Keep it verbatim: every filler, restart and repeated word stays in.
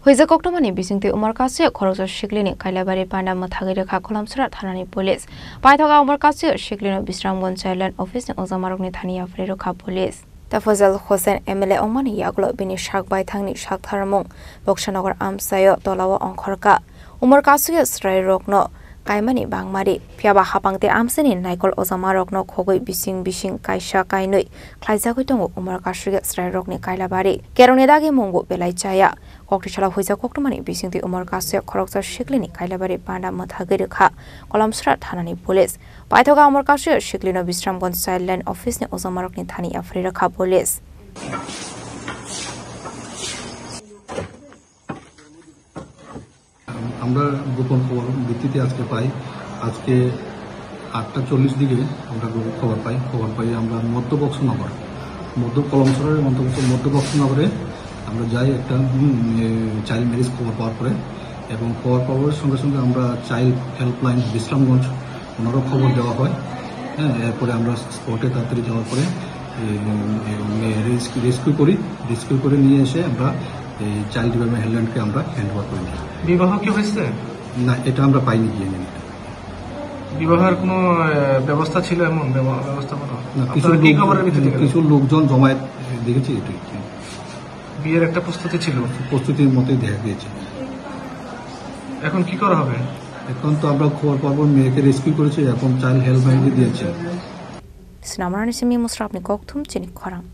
Huijak koktwmani bisingtwi Umar Kasuyok khoroksa siklini Kailabari panda mwthagwi rwkha Kolomsora thanani police. Paithak a Umar Kasuyok siklino Bisramganj Childline Office ni ojamarokni thani yapharwi rwkha police. Tafajal Hossain M L A wngmani yagulo bini sak baithangni saktharmung Boksanagar amchaio tolao ongkhorkha. Umar Kasuyok chwrairokno kaimani bangmari, phiyaba hapang tei amchaini naikol ojamarokno khogwi bising bising kaisa kainwi khlaijagwi tongo Umar Kasuyok chwrairokni Kailabari. Kerongni dagi mungbo belai chaya. Koktisalo huijak koktwmani bisingtwi Umar Kasuyok khoroksa siklini Kailabari panda mwthagwi rwkha Kolomsora thanani police. Paithak a Umar Kasuyok siklino Bisramganj Childline Office ni ojamarokni thani yapharwi rwkha police. আমরা গোপন খবর ভিত্তিতে আজকে পাই। আজকে আটটা চল্লিশ দিকে আমরা গোপন খবর পাই। খবর পাই আমরা মধ্য বক্সনগর, মধ্য কলমছড়ার অন্তর্গত মধ্য বক্সনগরে আমরা যাই একটা, উম, এ, চাইল্ড ম্যারেজ খবর পাওয়ার পরে, এবং খবর পাওয়ার সঙ্গে সঙ্গে আমরা চাইল্ড হেল্পলাইন বিশ্রামগঞ্জ ওনারও খবর দেওয়া হয়। হ্যাঁ, এরপরে আমরা স্পটে তাড়াতাড়ি যাওয়ার পরে এই, এই, রেস-, রেস্কিউ করি। রেস্কিউ করে নিয়ে এসে আমরা এই চাইল্ড ডেভেলপমেন্ট হেল্পলাইনকে আমরা হ্যান্ড ওভার করে দিই। বিবাহ কি হয়েছে? না, এটা আমরা পাইনি গিয়ে নিয়ে। বিবাহের কোনো, আহ, ব্যবস্থা ছিল এমন? ব্যব-, ব্যবস্থাপনা? না, কিছু আপনারা কি লোক-, খবরের ভিত্তিতে গেলেন? কিছু লোকজন জমায়েত দেখেছি এটাই। বিয়ের একটা প্রস্তুতি ছিল? প্রস্তুতির মতোই দেখা গিয়েছে। এখন কি করা হবে? এখন তো আমরা খবর পাবো, মেয়েকে রেস্কিউ করেছে, এখন চাইল্ড হেল্পলাইনকে দিয়েছে। Snamrani simi musrapni kokthum chini khorang.